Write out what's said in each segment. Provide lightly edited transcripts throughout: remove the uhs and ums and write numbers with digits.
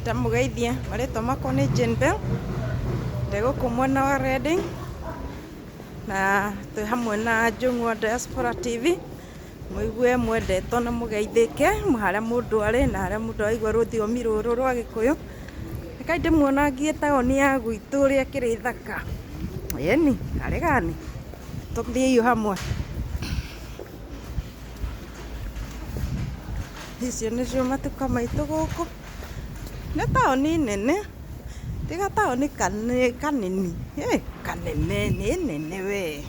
Ndamũgeithia, marĩtwa makwa nĩ Jane Bell, ndĩ gũkũ mwena wa Reading, na twĩ hamwe na Njũng'wa Diaspora TV, mũigue mwendetwo na mũgeithĩke harĩa mũndũ arĩ na harĩa mũndũ araigua rũthiomi rũrũ rwa Gĩkũyũ. Rekai ndĩmuonangie taũni ya gwitũ ũrĩa ĩkĩrĩ thaka, ĩni karĩ gani, tũthiĩi o hamwe. Icio nĩcio matuka maitũ gũkũ. Nĩ taũni nene, ti gataũni kanini, kanene, nĩ nene we.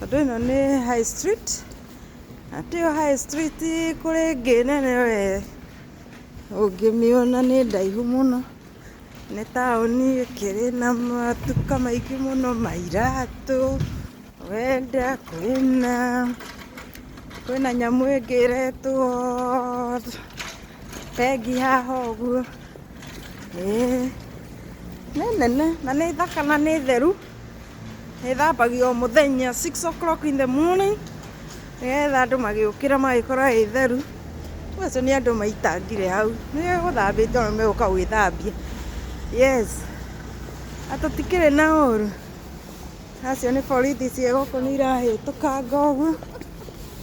Tondũ ĩno nĩ high street, na tiyo high street kũrĩ ĩngĩ nene we, ũngĩmĩona nĩ ndaihu mũno. Nĩ taũni ĩkĩrĩ na matuka maingĩ mũno ma iratũ, wenda kwĩna kwĩna nyamũ ĩngĩ ĩretwo bengi haha ũguo, ĩĩ nĩ nene na nĩ thaka na nĩ theru, ĩthambagio o mũthenya 6 o'clock in the morning, nĩgetha andũ magĩũkĩra magĩkora ĩ theru. Rĩu acio nĩ andũ maitangire hau, nĩ gũthambĩtio na megũka gwĩthambia, yes, na tũtikĩrĩ na ũru. Acio nĩ borithi ciĩ gũkũ nĩ irahĩtũkanga ũguo,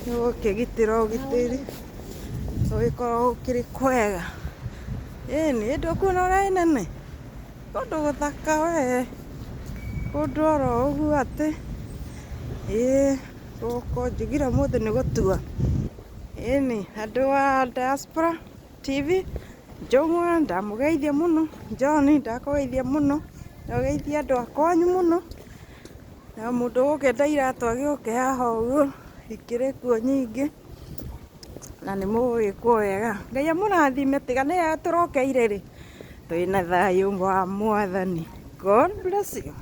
nĩ gũkĩgitĩra ũgitĩri, gũgĩkorwo gũkĩrĩ kwega. Ĩni ndũkuona ũrĩa ĩ nene, kũndũ gũthaka we, kũndũ oro ũguo atĩ, ĩĩ gũkũ njugire ũmũthĩ nĩ gũtua. Ĩni andũ a Diaspora TV, Njũng'wa ndamũgeithia mũno, John ndakũgeithia mũno, ndũgeithie andũ a kwanyu mũno, na mũndũ ũgũkĩenda iratũ agĩũke haha ũguo, ikĩrĩ kuo nyingĩ, na nĩ mũgũgĩkwo wega. Ngai amũrathime tiga nĩ tũrokeire rĩ, twĩna thayũ wa Mwathani. God bless you.